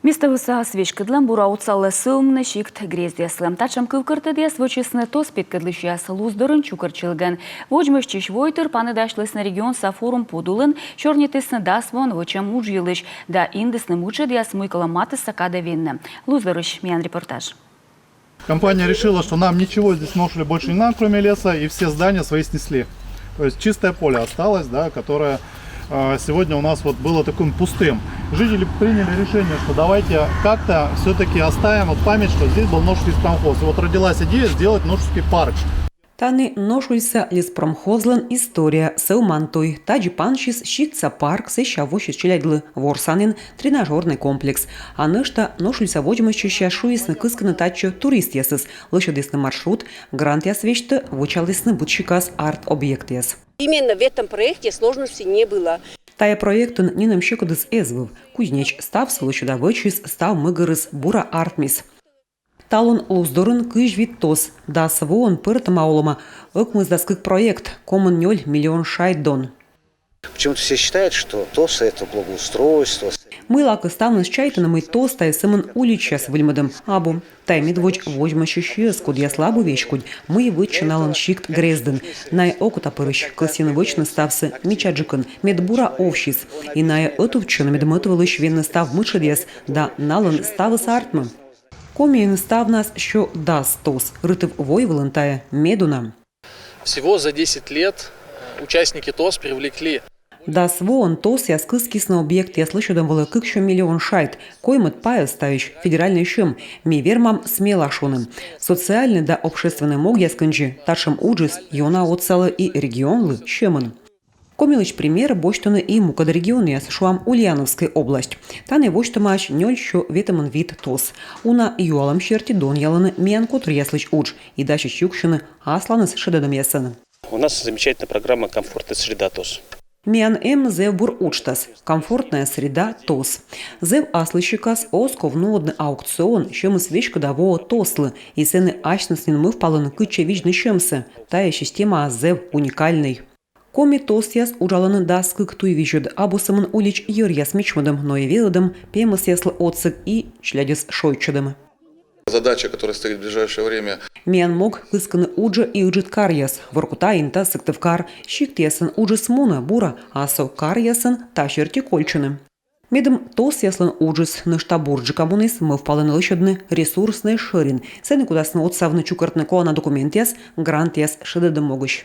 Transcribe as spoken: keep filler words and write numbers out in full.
Меставывсас веськӧдлӧм бура отсалӧ сӧвмны сикт грездъяслы. Татшӧм кывкӧртӧдъяс вӧчисны ТОС петкӧдлысьяс Луздорын чукӧртчигӧн. Водзмӧстчысь войтыр паныдасьлісны регионса форум подулын, сёрнитісны дас воӧн вӧчӧм удж йылысь да индісны мытшӧдъяс, мый колӧ матысса кадӧ венны. Луздорысь миян репортаж. Компания решила, что нам ничего здесь в Ношуле больше не надо, кроме леса, и все здания свои снесли. То есть чистое поле осталось, да, которое а, сегодня у нас вот было таким пустым. Жители приняли решение, что давайте как-то все-таки оставим вот память, что здесь был Ношульский промхоз. И вот родилась идея сделать Ношульский парк. Тані Ношульса леспромхозлӧн история, сӧвман туй. Тадзи пансис сиктса парк, сэсся воссис челядьлы ворсанін, тренажёрнӧй комплекс. А нӧшта Ношульса водзмӧстчысьяс шуисны кыскыны татчӧ туристъясӧс, лӧсьӧдісны маршрут, грантъяс весьтӧ вӧчалісны быдсикас арт-объектъяс. Именно в этом проекте сложности не было. Тайӧ проектын нинӧм сьӧкыдыс эз вӧв. Кузнеч ставсӧ лӧсьӧда вӧчис, став мыгӧрыс бура артмис. Талун Луздорын кызь вит ТОС, дас воӧн пӧртӧма олӧмӧ ӧкмысдас кык проект, комын нёль миллион шайт дон. Почему-то все считают, что ТОС — это благоустройство. Мыйлакӧ ставныс чайтӧны, мый ТОС — тайӧ сӧмын уличаяс выльмӧдӧм. Абу. Тайӧ медводз водзмӧстчысьяс, кодъяслы абу веськодь, мый вӧчсьӧ налӧн сикт грездын. Найӧ окотапырысь кӧсйӧны вӧчны ставсӧ мичаджыкӧн, мед бура овсис. И найӧ ӧтувтчӧны, медым ӧтвылысь венны став мытшӧдъяс да налӧн ставыс артмӧ. Комиын ставнас сё дас ТОС, Рытыв-Войвылын тайӧ медуна. Всего за десять лет э, участники ТОС привлекли. Дас воӧн ТОС-яс кыскисны объектъяс лӧсьӧдӧм вылӧ кыксё миллион шайт. Коймӧд пайыс таысь федеральнӧй сьӧм. Ми вермам смела шуны: социальнӧй да общественнӧй могъяс кындзи татшӧм уджыс ёна отсалӧ и регионлы сьӧмӧн. Комилысь пример босьтӧны и мукӧд регионъяс, шуам, Ульяновскӧй область. Тані восьтӧмаӧсь нёльсё ветымын вит ТОС. Уна юалӧм серти донъялӧны миян котыръяслысь удж и дасьӧсь юксьыны асланыс шедӧдӧмъясӧн. У нас замечательная программа «Комфортная среда» ТОС. Миян эм зэв бур уджтас: «Комфортная среда» ТОС. Зэв аслыссикас оз ков нуӧдны аукцион, сьӧмыс веськыда воӧ ТОС-лы, и сэні асьныс нин мӧвпалӧны, кытчӧ видзны сьӧмсӧ. Тайӧ системаыс зэв уникальнӧй. Коми ТОС-яс уджалӧны дас кык туйвизьӧд. Абу сӧмын улич-йӧръяс мичмӧдӧм, но и велӧдӧм пемӧсъяслы отсӧг и челядьӧс шойччӧдӧм. Задача, которая стоит в ближайшее время. Миян мог — кыскыны уджӧ и ыджыд каръяс: Воркута, Инта, Сыктывкар. Сиктъясын уджыс мунӧ бура, а со каръясӧн та серти кольччыны. Медым ТОС-яслӧн уджыс нӧшта бурджыка муніс, мӧвпалӧны лӧсьӧдны ресурснӧй шӧрин. Сэні кутасны отсавны чукӧртны колана документъяс грантъяс шедӧдӧм могысь.